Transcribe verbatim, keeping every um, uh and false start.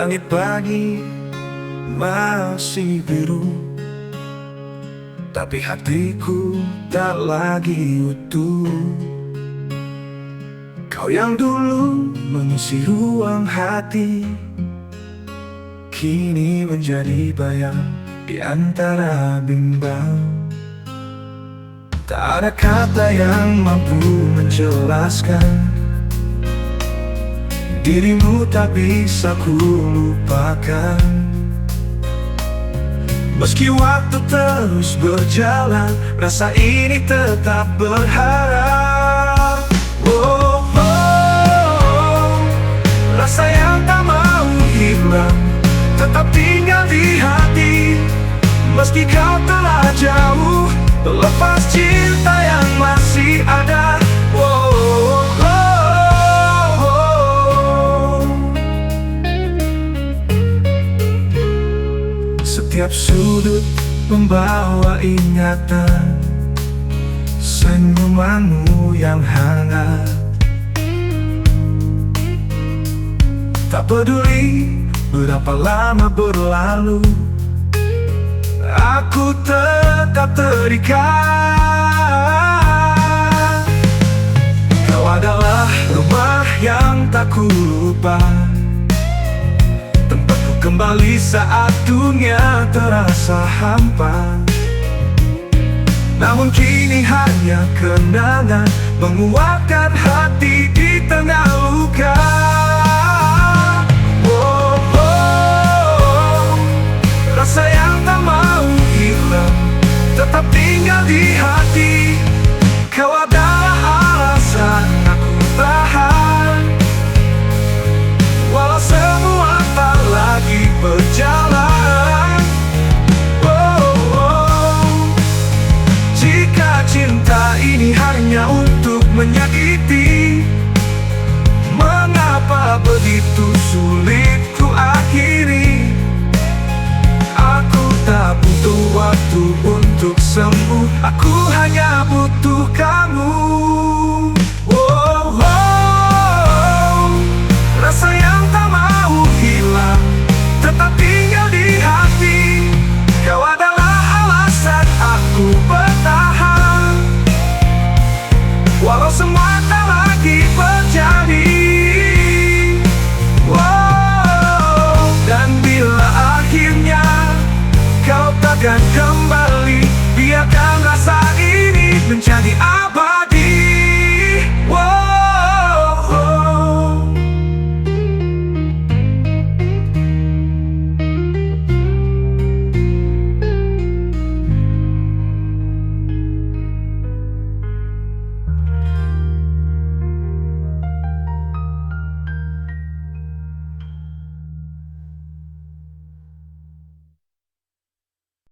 Langit pagi masih biru, tapi hatiku tak lagi utuh. Kau yang dulu mengisi ruang hati, kini menjadi bayang di antara bimbang. Tak ada kata yang mampu menjelaskan dirimu, tak bisa ku lupakan. Meski waktu terus berjalan, rasa ini tetap berharap. Oh, oh, oh. Rasa yang tak mau hilang tetap tinggal di hati. Meski kau telah jauh, lepas cinta yang masih ada. Oh, oh, oh, oh. Setiap sudut membawa ingatan senyumanmu yang hangat. Tak peduli berapa lama berlalu, aku tetap terikat. Kau adalah rumah yang tak ku lupa, tempat ku kembali saat dunia terasa hampa. Namun kini hanya kenangan menguatkan hati di tengah luka. Oh, oh, rasa yang tak mau hilang tetap tinggal di hati. Kau adalah alasan aku tahan, walau semua tak lagi berjalan. Oh, oh. Jika cinta ini hanya untuk menyakiti, mengapa begitu sulit ku akhiri? Aku tak butuh waktu untuk sembuh, aku hanya butuh kamu. Oh, oh, rasa yang tak mau hilang tetap tinggal di hati. Kau adalah alasan aku bertahan, walau semua tak lagi terjadi. Oh, dan bila akhirnya kau takkan kembali, biarkan rasa ini menjadi